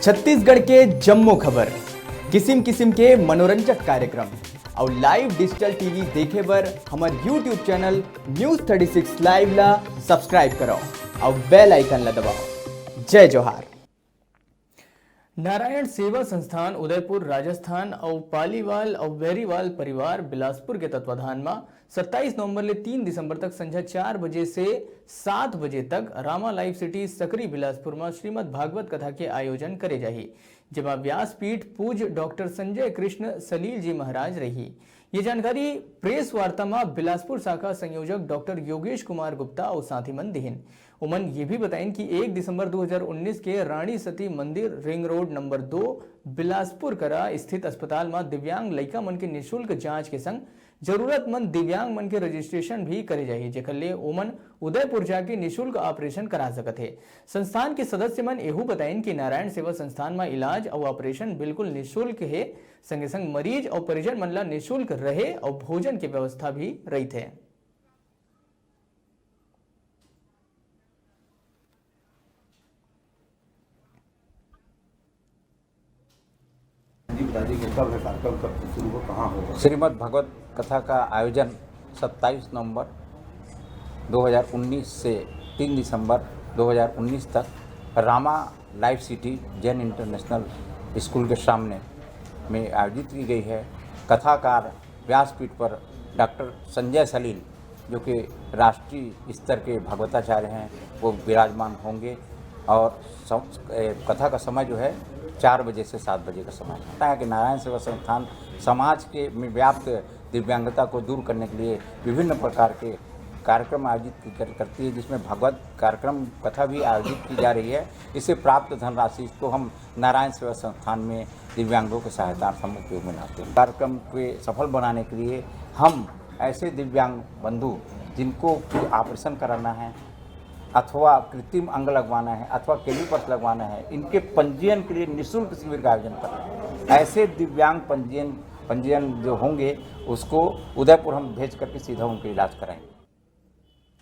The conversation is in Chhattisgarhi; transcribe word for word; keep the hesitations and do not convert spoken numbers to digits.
छत्तीसगढ़ के जम्मो खबर, किसिम किसिम के मनोरंजक कार्यक्रम अउ लाइव डिजिटल टीवी देखे बर हमर YouTube channel news thirty six live ला सब्सक्राइब करव अउ बेल आइकन ला दबाव। जय जोहार। नारायण सेवा संस्थान उदयपुर राजस्थान अउ पालीवाल अउ वेरीवाल परिवार बिलासपुर के तत्वाधान म सत्ताईस नवंबर ले तीन दिसंबर तक संझा चार बजे से सात बजे तक रामा लाइव सिटी सकरी बिलासपुर म श्रीमद् भागवत कथा के आयोजन करे जाही, जेमा व्यासपीठ पूज्य डॉक्टर संजय कृष्ण सलील जी महाराज रही। ये जानकारी प्रेस वार्ता म बिलासपुर शाखा संयोजक डॉक्टर योगेश कुमार गुप्ता अउ साथी मन दिहिन। उमन ये भी बताइन कि एक दिसंबर दो हज़ार उन्नीस के रानी सती मंदिर, रिंग रोड नंबर दो, बिलासपुर करा स्थित अस्पताल म दिव्यांग लइका मन के निशुल्क जांच के संग जरूरतमंद दिव्यांग मन के रजिस्ट्रेशन भी करे जाही, जेकर ले ओमन उदयपुर जाके निशुल्क ऑपरेशन करा सकत हे। संस्थान के सदस्य मन एहू बताइन कि नारायण सेवा संस्थान म इलाज अउ ऑपरेशन बिल्कुल निशुल्क हे, संगे संग मरीज अउ परिजन मन ला निशुल्क रहे अउ भोजन के व्यवस्था भी रहिथे। जी, बता दीजिए, कब है कार्यक्रम, कब से शुरू हो, कहाँ होगा? श्रीमद् भगवत कथा का आयोजन सत्ताईस नवंबर दो हज़ार उन्नीस से तीन दिसंबर दो हज़ार उन्नीस तक Rama live city Jain international school के सामने में आयोजित की गई है। कथाकार व्यासपीठ पर डॉक्टर संजय सलील, जो कि राष्ट्रीय स्तर के भागवताचार्य हैं, वो विराजमान होंगे। और सम-, ए, कथा का समय जो है, चार बजे से सात बजे का समय है। पता है कि नारायण सेवा संस्थान समाज के में व्याप्त दिव्यांगता को दूर करने के लिए विभिन्न प्रकार के कार्यक्रम आयोजित की कर, करती है, जिसमें भागवत कार्यक्रम, कथा भी आयोजित की जा रही है। इससे प्राप्त धनराशि को हम नारायण सेवा संस्थान में दिव्यांगों के सहायतार्थ हम उपयोग में लाते हैं। कार्यक्रम के सफल बनाने के लिए हम ऐसे दिव्यांग बंधु जिनको कोई ऑपरेशन कराना है अथवा कृत्रिम अंग लगवाना है अथवा कैलिपर्स लगवाना है, इनके पंजीयन के लिए निःशुल्क शिविर का आयोजन कर रहे हैं। ऐसे दिव्यांग पंजीयन पंजीयन जो होंगे, उसको उदयपुर हम भेज करके सीधा उनका इलाज कराएंगे।